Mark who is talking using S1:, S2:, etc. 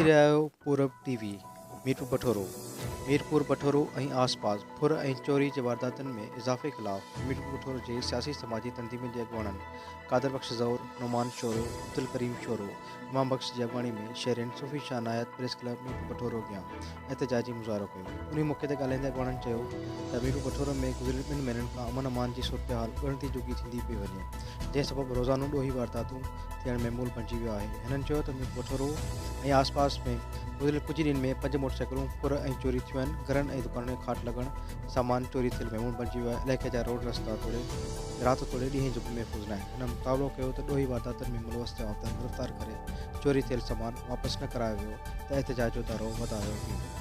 S1: ڏسي رهيا آهيو پورب ٽي وي ميرپور بٺورو ميرپور بٺورو ۽ آس پاس ڦر ۽ چوري جي وارداتن ۾ اضافي خلاف ميرپور بٺورو جي سياسي سماجي تنظيمن جي اڳواڻن قادر بخش زئور، نعمان شورو، عبدالڪريم شورو، امام بخش جي اڳواڻي ۾ شهرين صوفي شاهه عنايت پريس ڪلب ميرپور بٺورو اڳيان احتجاجي مظاهرو ڪيو. انهي موقعي تي ڳالهائيندي اڳواڻن چيو ته ميرپور بٺورو ۾ گذريل ٻن مهينن کان امن امان جي صورتحال ڳڻتي جوڳي ٿيندي پئي وڃي جنهن سبب روزانو ڏوهي وارداتون ٿيڻ معمول بڻجي ويو آهي. هنن چيو ته ميرپور بٺورو ۽ آس پاس ۾ گذريل ڪجهه ڏينهن ۾ پنج موٽر سائيڪلون ڦر ۽ چوري ٿيون آهن، گهرن ۽ دڪانن کي کاٽ لڳڻ سامان چوري ٿيل معمول بڻجي ويو آهي، علائقي جا روڊ رستا توڙي رات توڙي ڏينهن جو به محفوظ ناهن. هنن مطالبو ڪيو ته ڏوهي وارداتن ۾ ملوث جوابدار گرفتار ڪري چوري ٿيل سامان واپس نه ڪرايو ويو ته احتجاج جو دائرو وڌايو ويندو.